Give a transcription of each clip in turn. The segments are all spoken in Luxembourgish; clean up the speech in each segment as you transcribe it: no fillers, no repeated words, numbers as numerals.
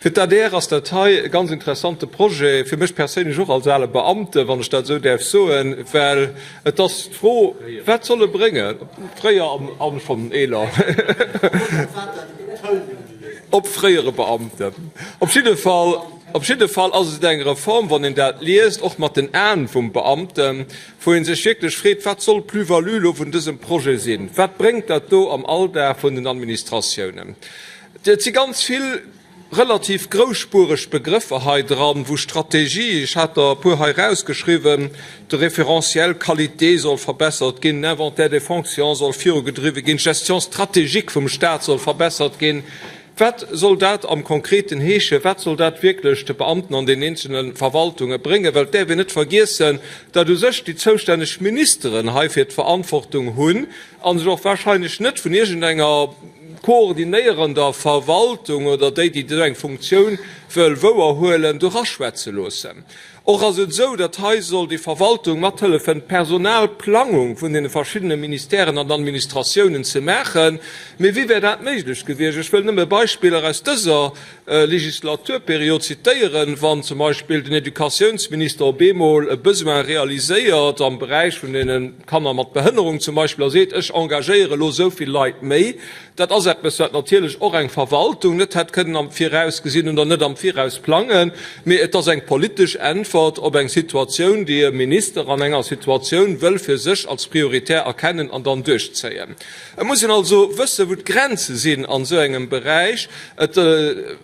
Fir d'ADR ass dat hei e ganz interessante Projet, fir mech perséinlech och als ale Beamte, wann ech dat esou däerf soen, well et ass d'Fro, Wat soll e bréngen? Fréier an schonn eeler, op fréiere Beamten. Op jidde Fall, op jidde Fall ass et eng Reform, wann een dat liest, och mat den Aen vum Beamten, wou ee sech wierklech freet, Wat soll d'Plus-value elo vun dësem Projet sinn? Wat bréngt dat do am Alldag vun den Administratiounen? Et si ganz vill relativ grousspuereg Begrëffer hei dran, wou Strategie, ech hat der e puer hei erausgeschriwwen, de Référentiel qualité soll verbessert ginn, den Inventaire des fonctions soll virugedriwwe ginn, d'Gestion stratégique vum Stat soll verbessert ginn. Wat soll dat am Konkreten heeschen? Wat soll dat wierklech de Beamten an den eenzelne Verwaltunge bréngen? Well et däerf een net vergiessen, datt u sech déi zoustänneg Ministeren heifir d'Verantwortung hunn a sech och wahrscheinlech net vun iergendenger koordinéierender Verwaltung oder déi, déi esou eng Funktioun wëll wouerhuelen, do raschwätze loossen. Och ass et esou, datt hei soll déi Verwaltung mathëllefen, d'Personalplangung vun deene verschiddene Ministèren an Administratiounen ze maachen. Mee wéi wär dat méiglech gewiescht? Ech wëll nëmme Beispiller aus dëser Legislaturperiod zitéieren, Wann zum Beispill den Educatiounsminister op eemol e Besoin realiséiert am Beräich vun deene Kanner mat Behënnerung zum Beispill a seet, ech engagéiere elo esou vill Leit méi, dat ass eppes, wat natierlech och eng Verwaltung net hätt kënnen am Viraus gesinn oder net am Viraus plangen, mee et ass eng politesch Äntwert op eng Situatioun, déi e Minister an enger Situatioun wëll fir sech als prioritär erkennen an dann duerchzéien. Et muss een also wëssen, wou d'Grenze sinn an esou engem Beräich. Et,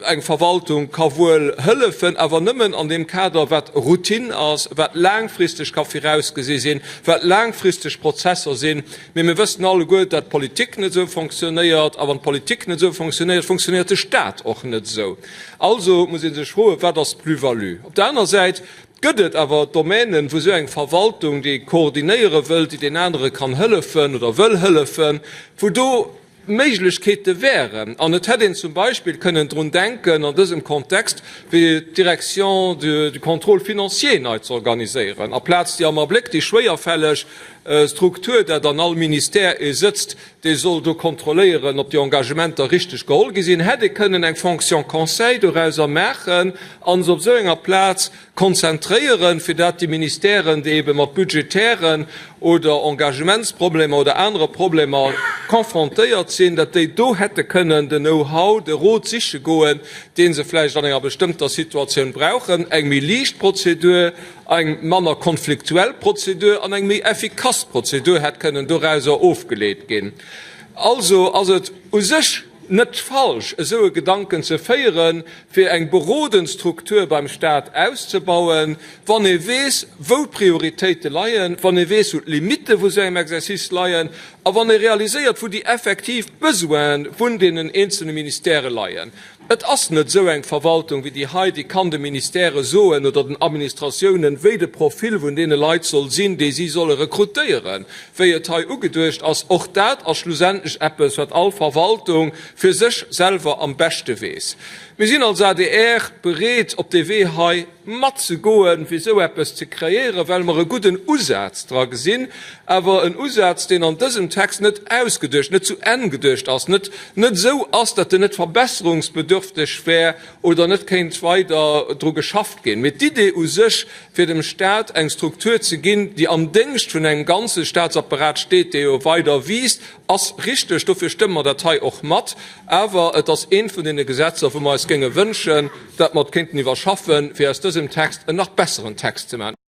eng Verwaltung ka wuel hëllefen, awer nëmmen an deem Kader, wat Routine ass, wat laangfristeg ka virausgesi sinn, wat laangfristeg Prozesser sinn. Mee mir wëssen alleguer, dat d'Politik net esou fonctionnéiert. A wann d'Politik net esou fonctionnéiert, fonctionnéiert de Stat och net esou. Also muss ee sech froen, Wat ass d'Plus-value? Op der aner Säit gëtt et awer Domänen, wou esou eng Verwaltung, déi koordinéiere wëllt, déi deen anere kann hëllefen oder wëll hëllefen, wou do Méiglechkeete wären. An et hätt een zum Beispill kënnen drun denken an dësem Kontext, fir d'Direction du contrôle financier nei ze organiséieren, aplaz déi am Abléck déi schwéierfälleg Struktur, dat an all Ministère ee sëtzt, dee soll do kontrolléieren, ob déi Engagementer richteg geholl gi sinn, hätt ee kënnen eng Fonction conseil dorauser maachen a se op esou enger Plaz konzentréieren, fir dat déi Ministèren, déi ebe mat budgetären oder Engagementsproblemer oder anere Problemer confrontéiert sinn, dat déi do hätte kënnen den Know-how, de Rot siche goen, dee se vläicht an enger bestëmmter Situatioun brauchen, eng méi liicht Prozedur, eng manner konfliktuell Prozedur an eng méi effikass Prozedur hätt kënnen dorauser ofgeleet ginn. Also ass et u sech net falsch, esou e Gedanken ze féieren, fir eng berodend Struktur beim Stat auszebauen, wann ee weess, wou d'Prioritéite leien, wann ee weess, wou d'Limitte vu sou engem Exercice leien a wann ee realiséiert, wou déi effektiv Besoine vun deenen eenzelne Ministèrë leien. Et ass net esou eng Verwaltung wéi déi hei, déi kann de Ministèrë soen oder den Administratiounen, wéi de Profil vun deene Leit soll sinn, déi si solle rekrutéieren, wéi et hei ugeduecht ass. Och dat ass schlussendlech eppes, wat all Verwaltung fir sech selwer am beschte weess. Mir sinn als adr bereet, op dee Wee hei matzegoen, fir esou eppes ze kreéieren, well mer e gudden Usaz dra gesinn, awer en Usaz, deen an dësem Text net ausgeduecht, net zu Enn geduecht ass, net net esou ass, datt en net verbesserungsbedürfteg wär oder net kéint weider dru geschafft ginn. Mee d'Idee u sech, fir dem Stat eng Struktur ze ginn, déi am Déngscht vun engem ganze Statsapparat steet, dee jo weider wiisst, ass richteg. Dofir stëmme mer dat hei och mat. Awer et ass eent vun deene Gesetzer, wou mer eis géinge wënschen, dat mer et kéinten iwwerschaffen, fir aus dësem Text en nach besseren Text ze maachen.